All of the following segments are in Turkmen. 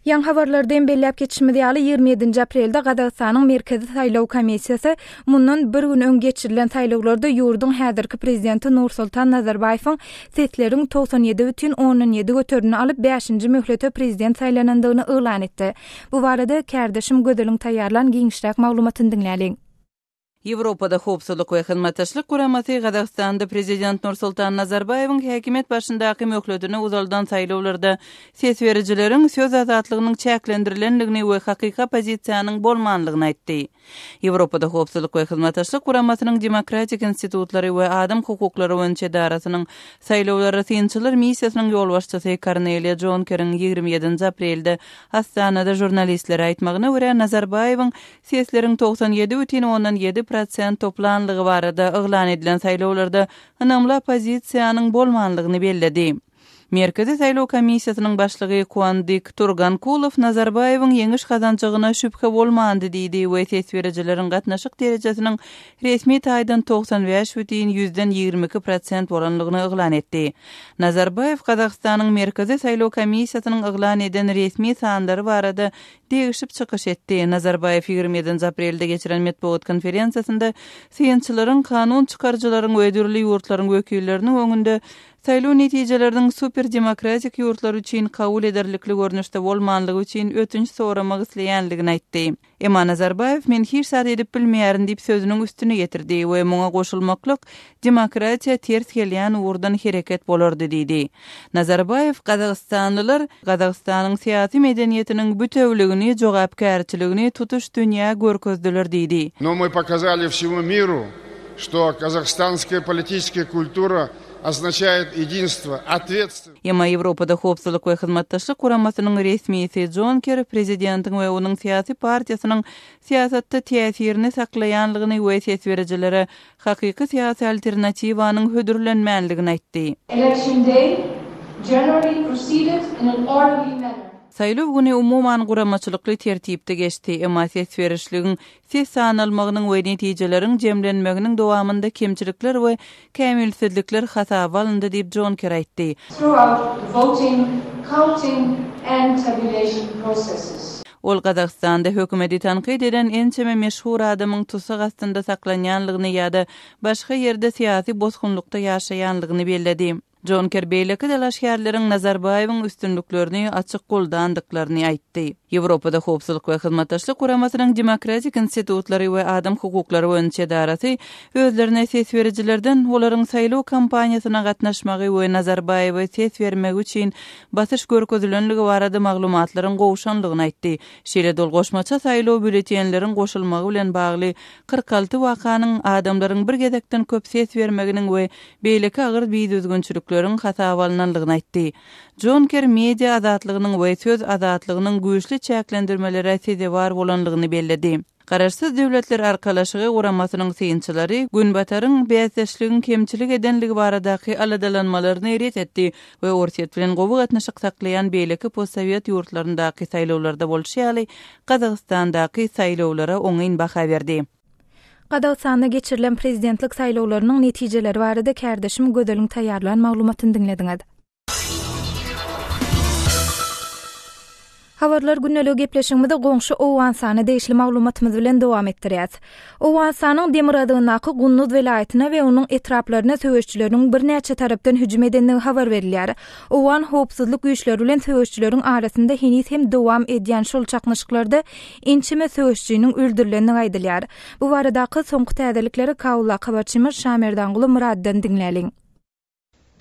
Ýaňy habarlarda hem belläp geçişimiz ýaly, 27-nji aprelde Gazagystanyň Merkezi saýlaw komissiýasy mundan bir gün öň geçirilen saýlawlarda ýurduň häzirki prezidenti Nursultan Nazarbaýewiň sesleriň 97 bütin ondan ýedi göterimini alyp, bäşinji möhlete prezident saýlanandygyny yglan etdi. Bu barada kärdeşim Gözeliň taýýarlan giňişräk maglumatyny diňläliň. Ýewropada Howpsuzlyk we Hyzmatdaşlyk Guramasy Gazagystanda prezident Nursultan Nazarbaýewiň häkimiýet başyndaky möhletini uzaldan saýlawlarda ses berijileriň söz azatlygynyň çäklendirilendigini we hakyky oppozisiýanyň bolmanlygyny aýtdy. Ýewropada Howpsuzlyk we Hyzmatdaşlyk Guramasynyň Demokratik institutlary we adam hukuklary boýunça edarasynyň saýlawlara synçylar missiýasynyň ýolbaşçysy Korneliýa Jonkeriň 27-nji aprelde Astanada žurnalistlere aýtmagyna görä, Nazarbaýewiň Sesleriň 97 bütin ondan 7 prosent toplanlygy barada yglan edilen saýlawlarda ynamly oppozisiýanyň bolmanlygyny belledi. Merkezi saýlaw komissiýasynyň başlygy Kuandyk Turgankulow Nazarbaýewiň ýeňiş gazanjagyna şübhe bolmandy diýdi we ses berijileriň gatnaşyk derejesiniň resmi taýdan 95 bütin 22 prosent bolanlygyny yglan etdi. Nazarbaýew Gazagystanyň Merkezi saýlaw komissiýasynyň yglan eden resmi sanlary barada degişip çykyş etdi. Nazarbaýew 27-nji aprelde geçiren metbugat konferensiýasynda synçylaryň, kanun çykaryjylaryň we dürli ýurtlaryň wekilleriniň öňünde saýlaw netijeleriniň super-demokratik ýurtlar üçin kabul ederlikli görnüşde bolmanlygy üçin ötünç soramak isleýänligini aýtdy. Emma Nazarbaýew men hiç zat edip bilmeýärin diýip sözüniň üstüni ýetirdi we muňa goşulmaklyk demokratiýa ters gelýän ugurdan hereket bolardy diýdi. Nazarbaýew gazagystanlylar Gazagystanyň syýasy medeniýetiniň bütewligini, jogapkärçiligini tutuş dünýä görkezdiler diýdi. Но мы показали всему миру, что казахстанская политическая культура означает единство, ответственность. Emma Ýewropada Howpsuzlyk we Hyzmatdaşlyk Guramasynyň resmisi Jonker prezidentiň we onuň syýasy partiýasynyň syýasatda täsirini saklaýanlygyny we ses berijilere hakyky syýasy alternatiwanyň hödürlenmänligini aýtdy. Election day generally proceeded in an orderly manner. Saýlaw güni umuman guramaçylykly tertipde geçdi, emma ses berişligiň, ses sanalmagynyň we netijeleriň jemlenmeginiň dowamynda kemçilikler we kämilsizlikler hasaba alyndy diýip, Jonker aýtdy. Throughout the voting, counting and tabulation processes. Ol Gazagystanda hökümeti tankyt eden ençeme meşhur adamyň tussag astynda saklanýanlygyny ýa-da başga ýerde syýasy bosgunlykda ýaşaýanlygyny belledi. Jonker beýleki dalaşgärleriň Nazarbaýewiň üstünliklerini açyk goldandyklaryny aýtdy. Ýewropada Howpsuzlyk we Hyzmatdaşlyk Guramasynyň Demokratik institutlary we adam hukuklary boýunça edarasy özlerine ses berijilerden olaryň saýlaw kampaniýasyna gatnaşmagy we Nazarbaýewe ses bermegi üçin basyş görkezilenligi barada maglumatlaryň gowşanlygyny aýtdy. Şeýle-de ol goşmaça saýlaw býulletenleriň goşulmagy bilen bagly 46 wakanyň, adamlaryň bir gezekden köp ses bermeginiň we beýleki agyr bidüzgünçilikleriň hasaba alnanlygyny aýtdy. Jonker media azatlygynyň we söz azatlygynyň güýçli çäklendirmelere sezewar bolanlygyny belledi. Garaşsyz Döwletler Arkalaşygy guramasynyň synçylary Günbataryň bäsdeşligiň kemçilik edenligi baradaky aladalanmalaryny ret etdi we Orsýet bilen gowy gatnaşyk saklaýan beýleki postsowet ýurtlaryndaky saýlawlarda bolşy ýaly, Gazagystandaky saýlawlara oňyn baha berdi. Gazagystanda geçirilen prezidentlik saýlawlarynyň netijeleri barada kärdeşim Gözeliň taýýarlan maglumatyny diňlediňiz. Habarlar gündeligi gepleşigimizi goňşy Owganystana degişli maglumatymyz bilen dowam etdirýäs. Owganystanyň demirgazygyndaky Gunduz welaýatyna we onuň etraplaryna söweşijileriň birnäçe tarapdan hüjüm edendigi habar berilýär. Owgan howpsuzlyk güýçleri bilen söweşijileriň arasynda heniz hem dowam edýän şol çaknyşyklarda ençeme söweşijiniň öldürilendigi aýdylýar. Bu baradaky soňky täzelikleri Kabuldaky habarçymyz Şamerdanguly Myratdan diňläliň.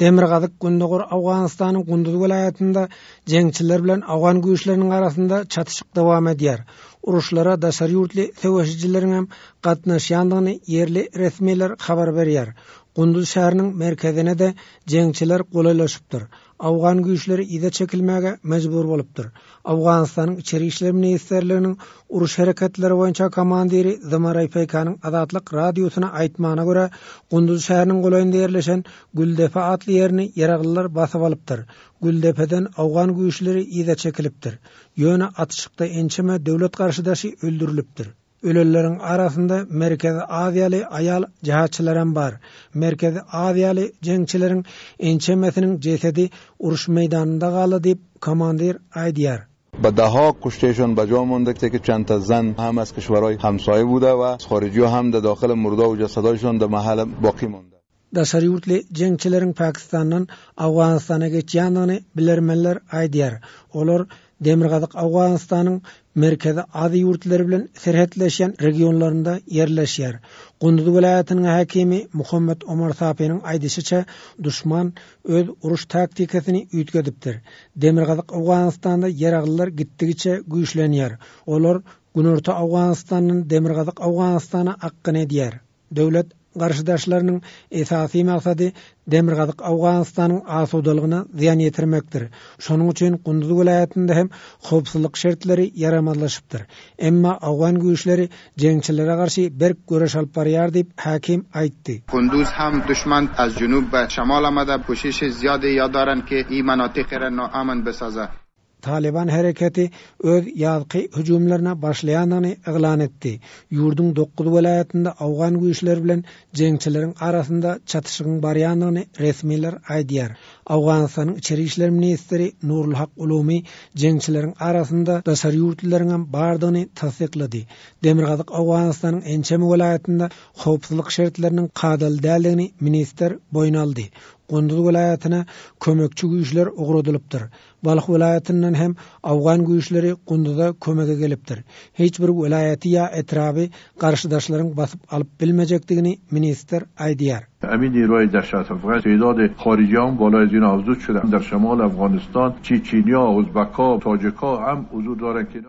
Demirgazyk-gündogar Owganystanyň Gunduz welaýatynda jeňçiler bilen owgan güýçleriniň arasynda çatyşyk dowam edýär. Uruşlara daşary ýurtly söweşijileriň hem gatnaşýandygyny ýerli resmiler habar berýär. Gunduz şäheriniň merkezine-de jeňçiler golaýlaşypdyr. Owgan güýçleri yza çekilmäge mejbur bolupdyr. Owganystanyň Içeri işler ministrliginiň uruş hereketleri boýunça komandiri Zymaraý Peýkanyň Azatlyk Radiosyna aýtmagyna görä, Gunduz şäheriniň golaýynda ýerleşen Güldepe atly ýerini ýaraglylar basyp alypdyr. Güldepeden owgan güýçleri yza çekilipdir. Ýöne atyşykda ençeme döwlet garşydaşy öldürilipdir. Ölenleriň arasynda Merkezi Aziýaly aýal jihatçylaram bar. Merkezi Aziýaly jeňçileriň ençemesiniň jesedi uruş meýdanynda galdy diýip, komandir aýdýar. به دهها کشتهشان به جا مانده که چند تا زن هم از کشورهای همسایه بوده و خارجی هم در داخل مرده و جسدهایشان در محل باقی مانده. Daşary ýurtly jeňçileriň Pakistandan Owganystana geçýändigini bilermenler aýdýar. Olar Demirgazyk Owganystanyň Merkezi Aziýa ýurtlary bilen serhetleşýän regionlarynda ýerleşýär. Gunduz welaýatynyň häkimi Muhammet Omar Sapynyň aýdyşyça, duşman öz uruş taktikasyny üýtgedipdir. Demirgazyk Owganystanda ýaraglylar gitdigiçe güýçlenýär. Olar Günorta Owganystandan Demirgazyk Owganystana akgyn edýär. Döwlet garşydaşlarynyň esasy maksady Demirgazyk Owganystanyň asudalygyna zyýan ýetirmekdir. Şonuň üçin Gunduz welaýatynda hem howpsuzlyk şertleri ýaramazlaşypdyr. Emma owgan güýçleri jeňçilere garşy berk göreş alyp barýar diýip, häkim aýtdy. Kunduz hem duşman az junub be şemal amade koşiş ziyade ya daren ke i menatiqe re naamn besaze. Talyban hereketi öz ýazky hüjümlerine başlaýandygyny yglan etdi. Ýurduň dokuz welaýatynda owgan güýçleri bilen jeňçileriň arasynda çatyşygyň barýandygyny resmiler aýdýar. Owganystanyň içeri işler ministri Nurulhak Ulumi jeňçileriň arasynda daşary ýurtlularyňam bardygyny tassyklady. Demirgazyk Owganystanyň ençeme welaýatynda howpsuzlyk şertleriniň kadaly däldigini ministr boýun aldy. Gunduz welaýatyna kömekçi güýçler ugradylypdyr. Balh welaýatyndan hem owgan güýçleri Gunduza kömege gelipdir. Hiç bir welaýaty ýa etraby garşydaşlaryň basyp alyp bilmejekdigini ministr aýdýar. Emin niroý dehşet afgan te'dad harijiam bolay az ina afzud şude der şemal Afganistan çeçeniya, uzbekha, tacikha hem huzur daren ki.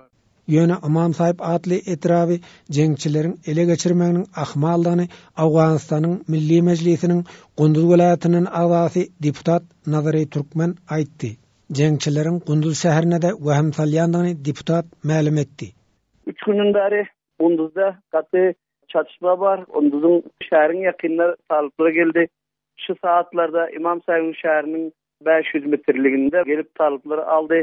Ýöne Ymam Saýyp atly etraby jeňçileriň ele geçirmeginiň ahmaldygyny Owganystanyň Milli Mejlisiniň Gunduz welaýatyndan agzasy deputat Nazary Türkmen aýtdy. Jeňçileriň Gunduz şäherine-de wehim salýandygyny deputat mälim etdi. Üç günden bäri Gunduzda gaty çatyşma bar. Gunduzyň şäheriň ýakynynda talyplar geldi. Şu saatlarda Ymam Saýybyň şäheriniň 500 metrliginde gelip talyplary aldy.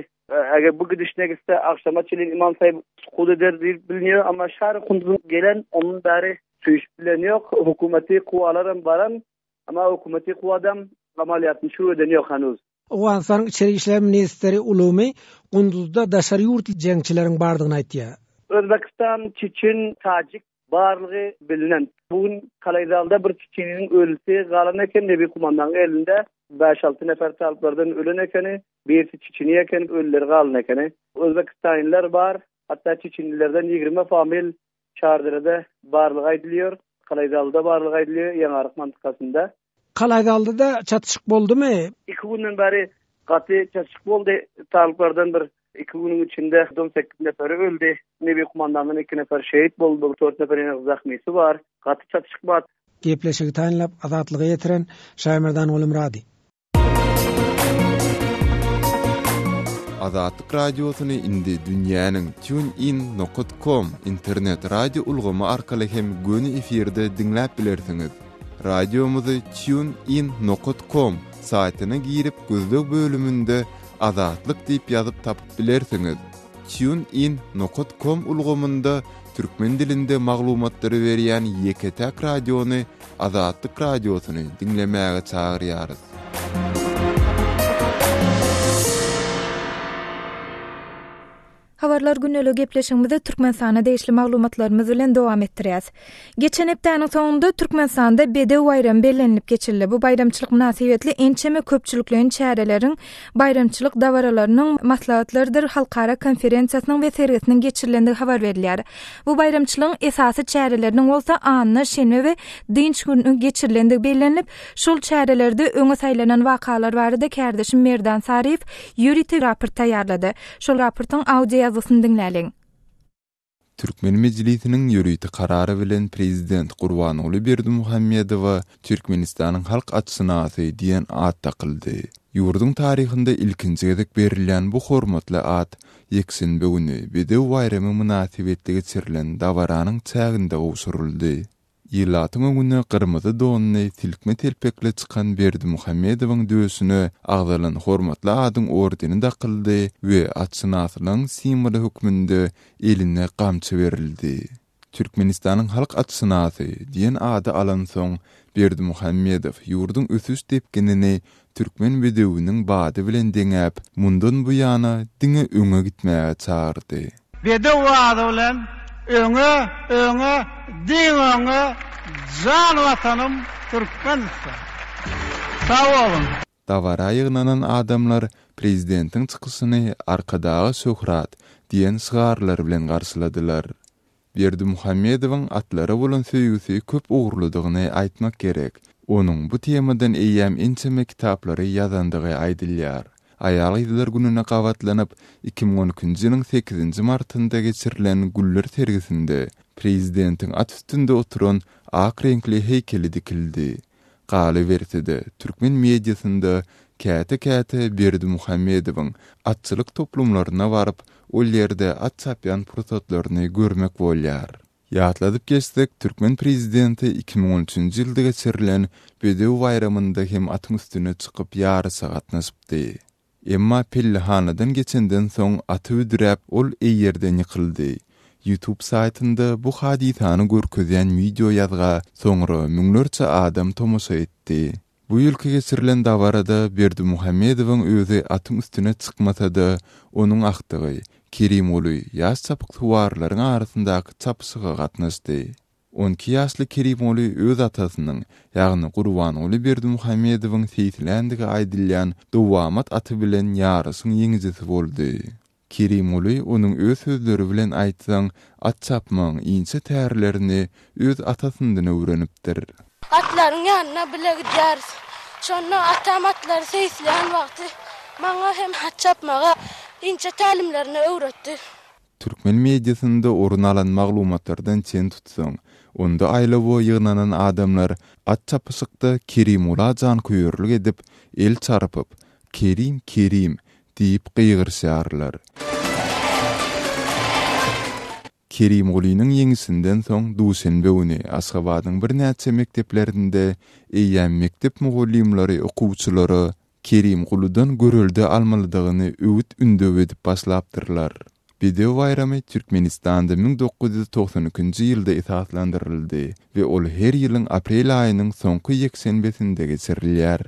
Eger bu gidişine gitse agşama çenli Ymam Saýyp sukut eder diýip bilinýär. Amma şäher Kunduzyň gelen ondan bäri süýşüp bilen ýok. Hökümeti kuwalaram baran, amma hökümeti kuwadam amalýatyny şuru eden ýok hanuz. Owganystanyň içeri işler ministri Ulumi Gunduzda daşary ýurtly jeňçileriň bardygyny aýtýar. Özbekistan, Çeçen, Täjik Barlygy bilinen. Bu gün Kalaýzalda bir çiçininiň ölüsi galan eken, Nebi kumandaň elinde bäş-alty nefer talyplardan ölen ekeni, birisi çiçini eken, ölüleri galan ekeni. Özbekistanlylar bar, hatda çiçinlilerden 20 famil Çarderede barlygy aýdylýar, Kalaýzalda barlygy aýdylýar, Ýaňaryk mantykasynda. Kalaýzalda-da çatyşyk boldumy? Iki günden bäri gaty çatyşyk boldy. Talyplardan bir iki günüň içinde on sekiz neferi öldi. Nebi kumandandan iki nefer şehit boldy, dört nefer ýene zahmysy bar. Gaty çatyşyk bar. Gepleşigi taýynlap Azatlyga ýetiren Şaýmerdan Gulymyrady. Azatlyk Radiosyny indi dünýäniň TuneIn nokat com internet radio ulgamy arkaly hem göni efirde diňläp bilersiňiz. Radiomyzy TuneIn nokat com saýtyna girip gözleg bölüminde Azatlyk diýip ýazyp tapyp bilersiňiz. TuneIn nokat com ulgamynda türkmen dilinde maglumatlary berýän ýeke-täk radiony Azatlyk Radiosyny diňlemäge çagyrýarys. Habarlar gündelik gepleşigimizi Türkmenistana degişli maglumatlarymyz bilen dowam etdirýäs. Geçen hepdäniň soňunda Türkmenistanda Bedew baýramy bellenilip geçildi. Bu baýramçylyk mynasybetli ençeme köpçülikleýin çäreleriň, baýramçylyk dabaralarynyň, maslahatlardyr halkara konferensiýasynyň we sergisiniň geçirilendigi habar berilýär. Bu baýramçylygyň esasy çäreleriniň bolsa anna, şenbe we dynç güni geçirilendigi bellenilip, şol çärelerde öňe saýlanan wakalar barada kärdeşim Merdan Saryýew ýörite raport taýýarlady. Şol raportyň audio ýazgysyny diňläliň. Türkmen Mejlisiniň ýörite Karary bilen Prezident Gurbanguly Berdimuhamedowa Türkmenistanyň halk atşynasy diýen at dakyldy. Ýurduň taryhynda ilkinji gezek berilýän bu hormatly at ýekşenbe güni Bedew baýramy mynasybetli geçirilen dabaranyň çäginde gowşuryldy. Ilatyň öňüne gyrmyzy donly, silkme telpekli çykan Berdimuhamedowyň döşüne agzalan hormatly adyň ordeni dakyldy we atşynaslygyň simwoly hökmünde eline gamçy berildi. Türkmenistanyň halk atşynasy diýen ady alansoň, Berdimuhamedow ýurduň ösüş depginini türkmen bedewiniň bady bilen deňäp, mundan buýana diňe öňe gitmäge çagyrdy. Bedew bady bilen öňe, öňe, diňe öňe, jan Watanym Türkmenistan! Sag boluň! Dabara ýygnanan adamlar prezidentiň çykyşyny Arkadaga şöhrat! diýen şygarlar bilen garşyladylar. Berdimuhamedowyň atlara bolan söýgüsi köp ugurlydygyny aýtmak gerek. Onuň bu temadan eýýäm ençeme kitaplary ýazandygy aýdylýar. Aýal-gyzlar gününe gabatlanyp, 2012-nji ýylyň sekizinji martynda geçirilen güller sergisinde prezidentiň at üstünde oturan ak reňkli heýkeli dikildi. Galyberse-de, türkmen mediasynda käte-käte Berdimuhamedowyň atçylyk toplumlaryna baryp, ol ýerde at çapýan pursatlaryny görmek bolýar. Ýatladyp geçsek, türkmen prezidenti 2013-nji ýylda geçirilen Bedew baýramynda hem atyň üstüne çykyp ýaryşa gatnaşypdy. Emma pellehanadan geçenden soň aty büdräp, ol eýerden ýykyldy. YouTube saýtynda bu hadysany görkezýän wideo ýazga soňra müňlerçe adam tomaşa etdi. Bu ýylky geçirilen dabarada Berdimuhamedowyň özi atyň üstüne çykmasa-da, onuň agtygy, Kerimguly ýaş çapyksuwarlaryň arasyndaky çapyşyga gatnaşdy. 12 ýaşly Kerimguly öz atasynyň, ýagny Gurbanguly Berdimuhamedowyň seýisländigi aýdylýan Dowamat aty bilen ýaryşyň ýeňijisi boldy. Kerimguly onuň öz sözleri bilen aýtsaň, at çapmagyň inçe tärlerini öz atasyndan öwrenipdir. Atlaryň ýanyna bile gidýäris. Şonda atam atlary seýisleýän wagty maňa hem at çapmagy inçe tälimlerini öwretdi. Türkmen mediasynda orun alan maglumatlardan çen tutsaň, onda aýlawa ýygnanan adamlar at çapyşykda Kerimgula janköýerlik edip, el çarpyp, Kerim, Kerim! diýip gygyryşýarlar. Kerimgulynyň ýeňişinden soň duşenbe güni Aşgabadyň birnäçe mekdeplerinde eýýäm mekdep mugallymlary okuwçylara Kerimguludan görelde almalydygyny öwüt-ündew edip başlapdyrlar. Bedew baýramy Türkmenistanda 1992-nji ýylda esaslandyryldy we ol her ýylyň aprel aýynyň soňky ýekşenbesinde geçirilýär.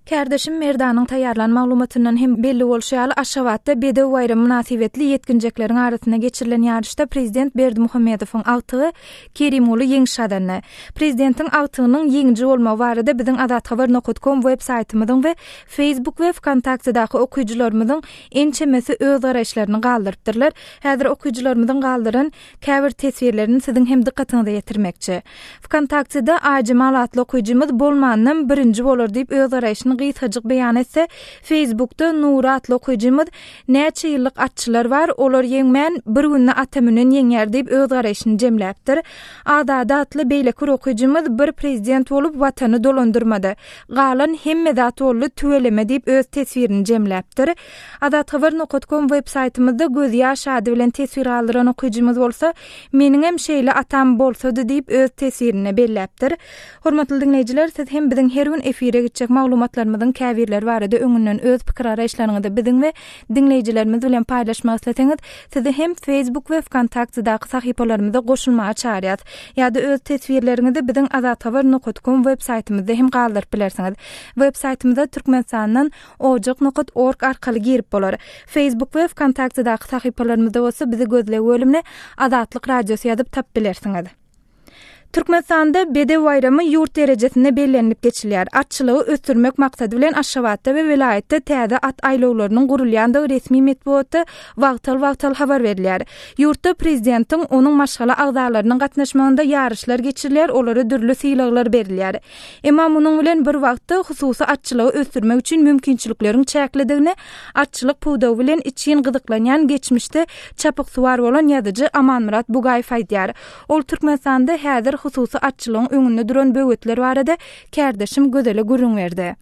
Kärdeşim Merdanyň taýýarlan maglumatyndan hem belli bolşy ýaly, Aşgabatda Bedew baýramy mynasybetli ýetginjekleriň arasynda geçirilen ýaryşda prezident Berdimuhamedowyň agtygy Kerimguly ýeňiş gazandy. Prezidentiň agtygynyň ýeňiji bolmagy barada biziň Azathabar nokat kom web saýtymyzyň we Facebook we Wkontaktedaky okyjylarymyzyň ençemesi öz garaýyşlaryny galdyrypdyrlar. Häzir okyjylarymyzyň galdyran käbir teswirlerini siziň hem dykgatyňyza ýetirmekçi. Wkontaktede Aýjemal atly okyjymyz bolmanynam birinji bolar diýip öz garaýşyny gysgajyk beýan etse, Facebookda Nury atly okyjymyz Näçe ýyllyk atçylar bar, olar ýeňmän, bir günde ata münen ýeňýär diýip öz garaýşyny jemläpdir. Azady atly beýleki bir okyjymyz bir prezident bolup watany dolandyrmady. Galan hemme zat boldy tüweleme diýip öz teswirini jemläpdir. Azathabar nokat kom web saýtymyzda Gözýaş ady bilen teswir galdyran okyjymyz bolsa Meniňem şeýle atam bolsady diýip öz teswirinde belläpdir. Hormatly diňleýjiler, siz hem biziň her gün efire gitjek maglumatlarymyzyň käbirleri barada öňünden öz pikir-garaýyşlaryňyzy biziň we diňleýjilerimiz bilen paýlaşmak isleseňiz, sizi hem Facebook we Wkontaktedaky sahypalarymyza goşulmaga çagyrýas. Ýa-da öz teswirleriňizi biziň azathabar nokat kom web saýtymyzda hem galdyryp bilersiňiz. Web saýtymyza Türkmenistandan ojak nokat org arkaly girip bolar. Facebook we Wkontaktedaky sahypalarymyzda bolsa bizi gözleg bölümine Azatlyk Radiosy ýazyp tapyp bilersiňiz. Türkmenistanda Bedew baýramy ýurt derejesinde bellenilip geçilýär. Atçylygy ösdürmek maksady bilen Aşgabatda we welaýatda täze at aýlawlarynyň gurulýandygy resmi metbugatda wagtal-wagtal habar berilýär. Ýurtda prezidentiň, onuň maşgala agzalarynyň gatnaşmagynda ýaryşlar geçirilýär, olara dürli sylaglar berilýär. Emma munuň bilen bir wagtda hususy atçylygy ösdürmek üçin mümkinçilikleriň çäklidigini atçylyk pudagy bilen içgin gyzyklanýan geçmişde çapyksuwar bolan ýazyjy Amanmyrat Bugaýew aýdýar. Ol Türkmenistanda häzir hususy atçylygyň öňünde duran böwetler barada kärdeşim Gözele gürrüň berdi.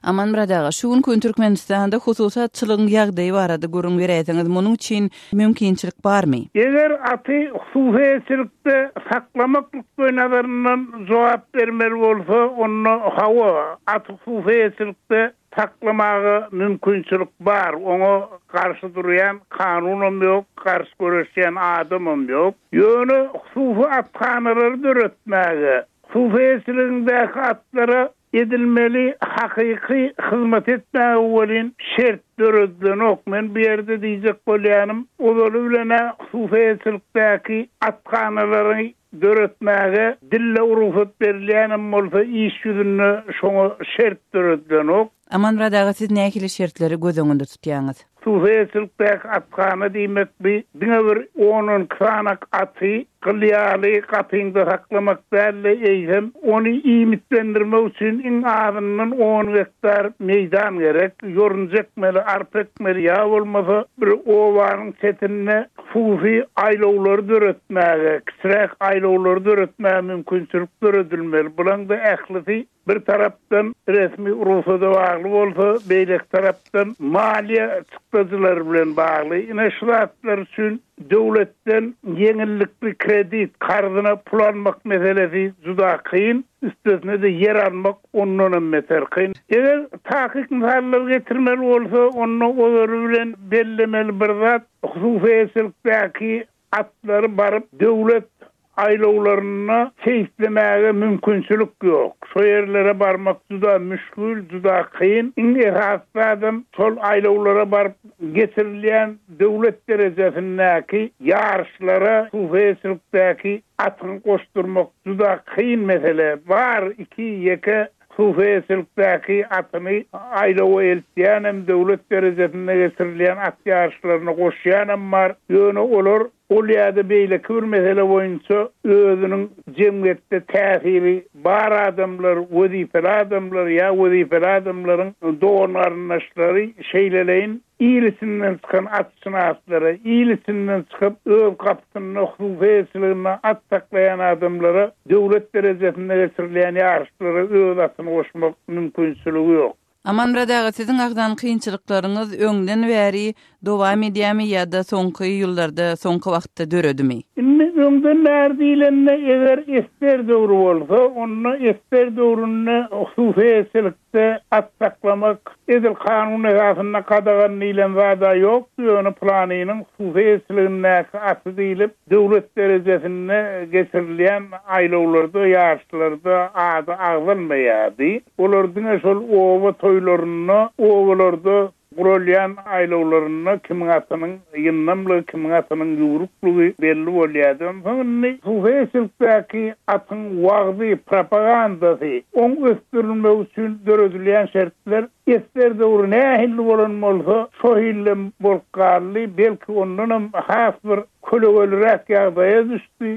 Amanmyrat aga, şu günki gün Türkmenistanda hususy atçylygyň ýagdaýy barada gürrüň beräýseňiz, munuň üçin mümkinçilik barmy? Eger aty hususy eýeçilikde saklamak nukdaýnazaryndan jogap bermeli bolsa, onda hawa, aty hususy eýeçilikde saklamaga mümkinçilik bar, oňa garşy durýan kanunam ýok, garşy göreşýän adamam ýok. Ýöne hususy athanalary döretmäge, hususy eýeçiligiňdäki atlara Edilmeli hakyky hyzmat etmäge welin şert döredilenok. Men bu ýerde diýjek bolýanym, ozaly bilen-ä hususy eýeçilikdäki athanalary döretmäge dille rugsat berilýänem bolsa, iş ýüzünde şoňa şert döredilenok. Amanmyrat aga, siz nähili şertleri göz öňünde tutýaňyz? Hususy eýeçilikdäki athana diýmek bi diňe bir on-onki sanak aty gyl ýaly gapyňda saklamak däl-de, eýsem, ony iýmitlendirmek üçin iň azyndan on gektar meýdan gerek. Ýorunja ekmeli, arpa ekmeli ýa bolmasa bir obanyň çetinde hususy aýlawlary döretmäge, kiçiräk aýlawlary döretmäge mümkinçilik döredilmeli. Bulaň-da ählisi Bir tarapdan resmi rugsada bagly bolsa, beýleki tarapdan maliýe çykdajylary bilen bagly. Ine şu zatlar üçin döwletden ýeňillikli kredit, karzyna pul almak meselesi juda kyn, üstesine-de ýer almak ondanam beter kyn. Eger takyk mysallar getirmeli bolsa, onda ozaly bilen bellemeli bir zat, hususy eýeçilikdäki Atlary baryp döwlet aýlawlarynda seýislemäge mümkinçilik ýok. Şo ýerlere barmak juda müşgil, juda kyn. Iň esasy zadam şol aýlawlara baryp geçirilýän döwlet derejesindäki ýaryşlara hususy eýeçilikdäki atyňy goşdurmak juda kyn mesele. Bar iki, ýeke hususy eýeçilikdäki atyny aýlawa eltýänem, döwlet derejesinde geçirilýän at ýaryşlaryna goşýanam bar. Ýöne olar ol ýa-da beýleki bir mesele boýunça özüniň jemgyýetde täsiri bar adamlar, wezipeli adamlar ýa wezipeli adamlaryň dogan-garyndaşlary şeýleleýin Il içinden çykan atşynaslara, il içinden çykyp, öz gapysynda hususy eýeçiliginde at saklaýan adamlara döwlet derejesinde geçirilýän ýaryşlara öz atyny goşmak mümkinçiligi ýok. Amanmyrat aga, siziň agzan kynçylyklaryňyz öňden bäri dowam edýärmi ýa-da soňky ýyllarda, soňky wagtda döredimi? Indi öňden bäri diýlende, eger esger döwri bolsa, onda esger döwründe hususy eýeçilik De at saklamak edil kanun esasynda gadagan diýlen zad-a ýokdy, ýöne pylanynyň hususy eýeçiligindäki aty diýlip, döwlet derejesinde geçirilýän aýlawlarda, ýaryşlarda ady agzalmaýardy. Olar diňe şol oba toýlarynda, obalarda Guralýan aýlawlarynda kimiň atynyň ýyndamlygy, kimiň atynyň ýüwrüklugi belli bolýardy. Onsoň indi hususyýetçilikdäki atyň wagzy, propagandasy, oň ösdürilmegi üçin döredilýän şertler esger döwri nähili bolan bolsa, şo hillem bolup galdy, belki ondanam has bir kölegeliräk ýagdaýa düşdi.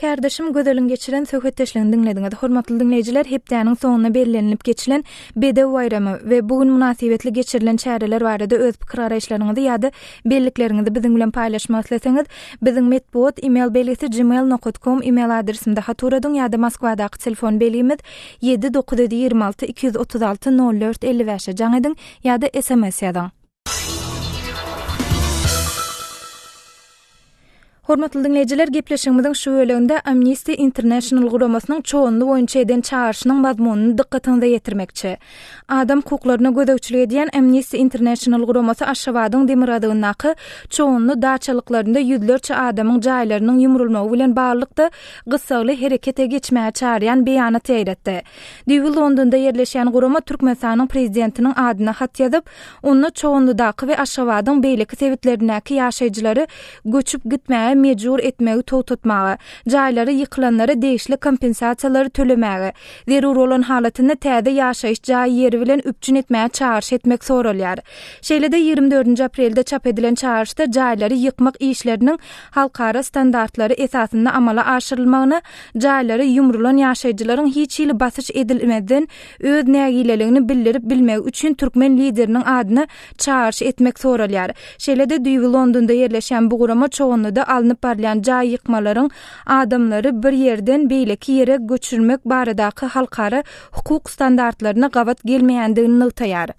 Kärdeşim Gözeliň geçiren söhbetdeşligini diňlediňiz. Hormatly diňleýjiler, hepdäniň soňunda bellenilip geçilen Bedew baýramy we bu gün mynasybetli geçirilen çäreler barada öz pikir-garaýyşlaryňyzy ýa-da bellikleriňizi biziň bilen paýlaşmak isleseňiz, biziň metbugat email belgisi gmail nokat kom email adresimize hat ugradyň ýa-da Moskwadaky telefon belgimiz 7 926 236 04 55-e jaň ediň ýa-da sms ýazyň. Hormatly diňleýjiler, gepleşigimiziň şu böleginde Amnesty International guramasynyň Çoganly boýunça eden çagyryşynyň mazmunyny dykgatyňyza ýetirmekçi. Adam hukuklaryna gözegçilik edýän Amnesty International guramasy Aşgabadyň demirgazygyndaky Çoganly daçalyklarynda ýüzlerçe adamyň jaýlarynyň ýumrulmagy bilen baglylykda gyssagly herekete geçmäge çagyrýan beýanat ýaýratdy. Düýbi Londonda ýerleşýän gurama Türkmenistanyň Prezidentiniň adyna hat ýazyp, Onda Çoganlydaky we Aşgabadyň beýleki sebitlerindäki ýaşaýjylary göçüp gitmäge mejbur etmegi togtatmaga, jaýlary ýykylanlara degişli kompensasiýalary tölemäge, zerur bolan halatynda täze ýaşaýyş jaý ýeri bilen üpjün etmäge çagyryş etmek soralýar. Şeýle-de, 24 nji aprelde çap edilen çagyryşda jaýlary ýykmak işleriniň halkara standartlary esasynda amala aşyrylmagyna, jaýlary ýumrulan ýaşaýjylaryň hiç hili basyş edilmezden öz nägileligini bildirip bilmegi üçin türkmen Lideriniň adyna çagyryş etmek soralýar. Şeýle-de, düýbi Londonda ýerleşýän bu gurama Çoganlyda alnyp. alnyp barylýan jaý ýykmalaryň adamlary bir ýerden beýleki ýere göçürmek baradaky halkara hukuk standartlaryna gabat gelmeýändigini nygtaýar.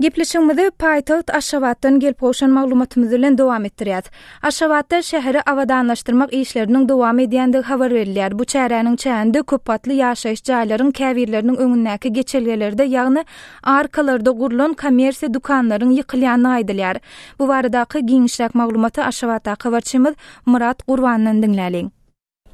Gepleşigimizi paýtagt Aşgabatdan gelip gowşan maglumatymyz bilen dowam etdirýäs. Aşgabatda şäheri abadanlaşdyrmak işleriniň dowam edýändigi habar berilýär. Bu çäräniň çäginde köpgatly ýaşaýyş jaýlaryň käbirleriniň öňündäki geçelgelerde, ýagny arkalarda gurlan kommersiýa dükanlaryň ýykylýandygy aýdylýar. Bu baradaky giňişräk maglumaty Aşgabatdaky habarçymyz Myrat Gurbandan diňläliň.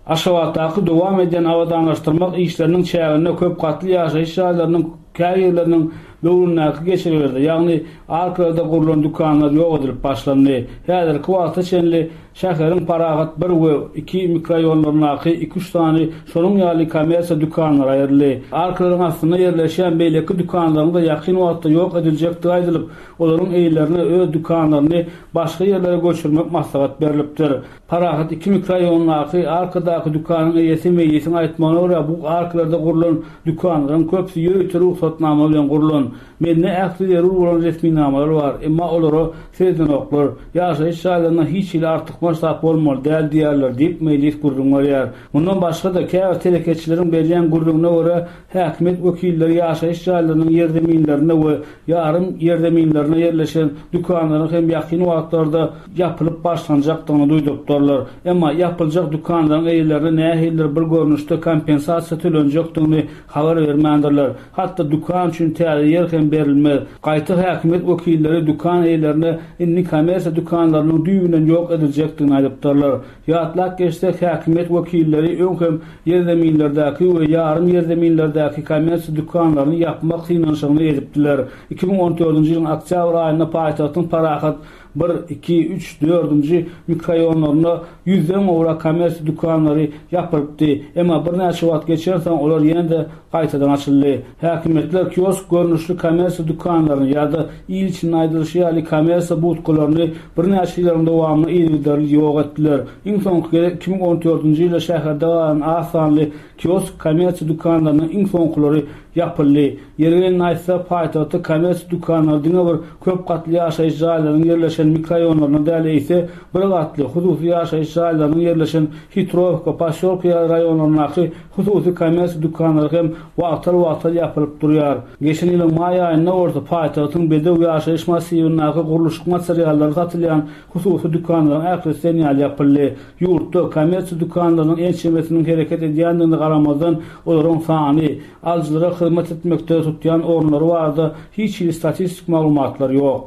Aşgabatdaky dowam edýän abadanlaşdyrmak işleriniň çäginde köp gatly ýaşaýyş jaýlarynyň käbirleriniň böwründäki geçelgelerde, ýagny arkalarda gurlan dükanlar ýok edilip başlandy. Häzirki wagta çenli şäheriň Parahat bir we iki mikroraýonlaryndaky iki-üç sany şonuň ýaly kommersiýa dükanlary aýryldy. Arkalaryň astynda ýerleşýän beýleki dükanlaryň-da ýakyn wagtda ýok ediljekdigi aýdylyp, olaryň eýelerine öz dükanlaryny başga ýerlere göçürmek maslahat berlipdir. Parahat iki mikroraýondaky arkadaky dükanyň eýesi Meýlisiň aýtmagyna görä, bu arkalarda gurlan dükanlaryň köpüsi ýörite rugsatnama bilen gurlan. Mende ähli zerur bolan resminamalar bar, emma olara seredenoklar. Ýaşaýyş jaýlarynda hiç hili artykmaç zat bolmaly däl diýýärler diýip, Meýlis gürrüň berýär. Mundan başga-da, käbir telekeçileriň berýän gürrüňine görä, Häkimiýet wekilleri ýaşaýyş jaýlarynyň ýerzeminlerinde we ýarym ýerzeminlerinde ýerleşen dükanlaryň hem ýakyn wagtlarda ýapylyp başlanjakdygyny duýdurypdyrlar. Emma ýapyljak dükanlaryň eýelerine nähilidir bir görnüşde kompensasiýa tölenjekdigini habar bermändirler. Hatda dükan üçin täze ýer hem berilmez. Gaýta häkimiýet wekilleri dükan eýelerine indi kommersiýa dükanlarynyň düýbünden ýok ediljekdigini aýdypdyrlar. Ýatlap geçsek, häkimiýet wekilleri öň hem ýerzeminlerdäki we ýarym ýerzeminlerdäki kommersiýa dükanlaryny ýapmak synanyşygyny edipdiler. 2014-nji ýylyň oktýabr aýynda paýtagtyň Parahat bir, iki, üç, dördünji mikroraýonlarynda ýüzden gowrak kommersiýa dükanlary ýapylypdy. Emma birnäçe wagt geçensoň, olar ýene-de gaýtadan açyldy. Häkimiýetler kiosk görnüşli kommersiýa dükanlaryny ýa-da il içinde aýdylyşy ýaly kommersiýa budkalaryny birnäçe ýyllaryň dowamynda yzygiderli ýok etdiler. Iň soňky gezek 2014-nji ýylda şäherde galan az sanly kiosk kommersiýa dükanlarynyň iň soňkulary ýapyldy. Ýeri gelende aýtsak, paýtagtda kommersiýa dükanlary diňe bir köp gatly ýaşaýyş jaýlarynyň ýerleşen mikroraýonlarynda däl, eýse, bir gatly, hususy ýaşaýyş jaýlarynyň ýerleşen Hitrowka, Posýolka ýaly raýonlaryndaky Hususy kommersiýa dükanlary hem wagtal-wagtal ýapylyp durýar. Geçen ýylyň maý aýynda bolsa paýtagtyň Bedew ýaşaýyş massiwindäki gurluşyk materiallary satylýan hususy dükanlaryň ählisi diýen ýaly ýapyldy. Ýurtda kommersiýa dükanlarynyň ençemesiniň hereket edýändigine garamazdan, olaryň sany, alyjylara hyzmat etmekde tutýan orunlary barada hiç hili statistik maglumatlar ýok.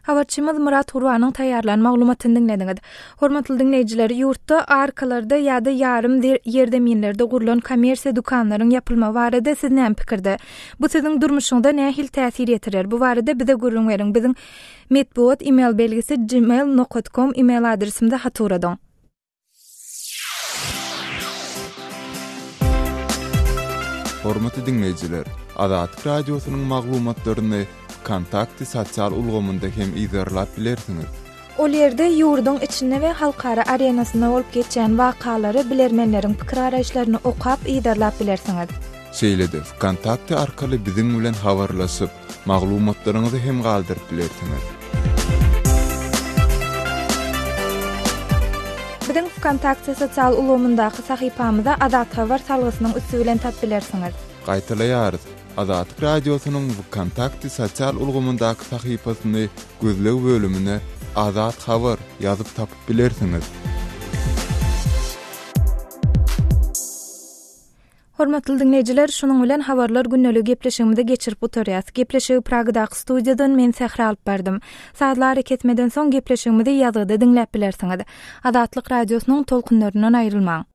Habarçymyz Myrat Gurbanyň taýýarlan maglumatyny diňlediňiz. Hormatly diňleýjiler, ýurtda arkalarda ýa-da ýarym ýerzeminlerde gurlan kommersiýa dükanlaryň ýapylmagy barada siz näme pikirde? Bu siziň durmuşyňyza nähili täsir ýetirer? Bu barada bize gürrüň beriň. Biziň metbugat email belgisi gmail nokat kom email adresimize hat ugradyň. Hormatly diňleýjiler, Azatlyk Radiosynyň maglumatlaryny Wkontakte sosial ulgamynda hem yzarlap bilersiňiz. Ol ýerde ýurduň içinde we halkara arenasynda bolup geçýän wakalary, bilermenleriň pikir-garaýyşlaryny okap, yzarlap bilersiňiz. Şeýle-de Wkontakte arkaly biziň bilen habarlaşyp, Maglumatlaryňyzy hem galdyryp bilersiňiz. Biziň Wkontakte sosial ulgamyndaky sahypamyza Azathabar salgysynyň üsti bilen tap bilersiňiz. Gaýtalaýarys, Azatlyk Radiosynyň Wkontakte sosial ulgamyndaky sahypasyny gözleg bölümine Azat Habar ýazyp tapyp bilersiňiz. Hormatly diňleýjiler, şunuň bilen Habarlar gündeliği gepleşigimizi geçirip gutarýas. Gepleşigi Pragadaky studiýadan men Sähra alyp bardym. Sazly arakesmeden soň gepleşigimizi ýazgyda diňläp bilersiňiz. Azatlyk Radiosynyň tolkunlaryndan aýrylmaň.